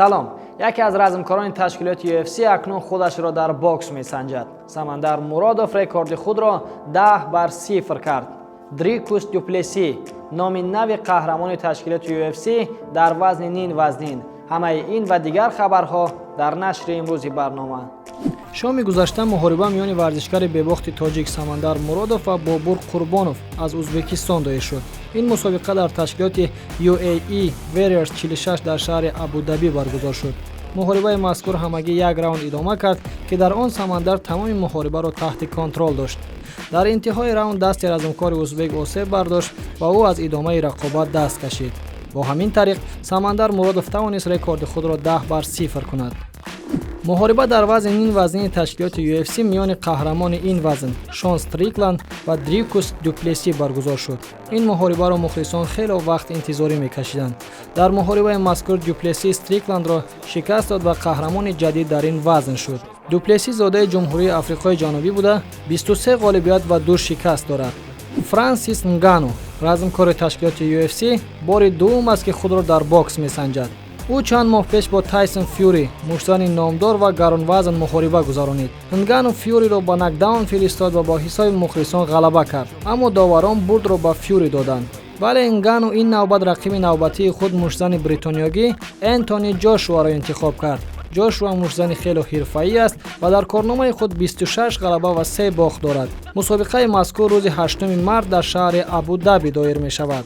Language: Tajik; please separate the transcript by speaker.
Speaker 1: Салом. Яке аз размкорони ташкилоти UFC акнун худашро дар бокс месанҷад. Самандар Муродов рекорди худро 10 бар 0 кард. Дрикус Дюплеси номи нави қаҳрамони ташкилоти UFC дар вазни нимвазнин. Ҳамаи ин ва дигар хабарҳо дар нашри имрӯзи барнома. Шоми гузашта муҳориба миёни варзишгари бебохти тоҷик Самандар Муродов ва Бобур Қурбонов аз Узбекистон доир шуд. Ин мусобиқа дар ташкилоти UAE Warriors 46 дар шаҳри Абудабӣ баргузор шуд. Муҳорибаи мазкур ҳамагӣ як раунд идома кард, ки дар он Самандар тамоми муҳорибаро таҳти контрол дошт. Дар интиҳои раунд дасти размкори узбек осеб бардошт ва ӯ аз идомаи рақобат даст кашид. Бо ҳамин тариқ Самандар Муродов тавонист рекорди худро 10 бар 0 кунад. Муҳориба дар вазни нимвазнини ташкилоти UFC миёни қаҳрамони ин вазн Шон Стрикланд ва Дрикус Дюплеси баргузор шуд. Ин муҳорибаро мухлисон хело вақт интизорӣ мекашиданд. Дар муҳорибаи мазкур Дюплеси Стрикландро шикаст дод ва қаҳрамони ҷадид дар ин вазн шуд. Дюплеси зодаи Ҷумҳурии Африқои Ҷанубӣ буда, 23 ғолибият ва ду шикаст дорад. Франсис Нгану, размкори ташкилоти UFC, бори дуюм аст, ки худро дар бокс месанҷад. Ӯ чанд моҳ пеш бо Тайсон Фюри, муштзани номдор ва гаронвазн, муҳориба гузаронид. Нгану Фюриро ба нокдаун фиристод ва бо ҳисоби мухлисон ғалаба кард, аммо доварон бурдро ба Фюри доданд. Вале Нгану ин навбат рақиби навбатии худ, муштзани бритониёгӣ Энтони Ҷошуаро интихоб кард. Ҷошуа муштзани хело ҳирфаӣ аст ва дар корномаи худ 26 ғалаба ва се бохт дорад. Мусобиқаи мазкур рӯзи 8 март дар шаҳри Абу Даби доир мешавад.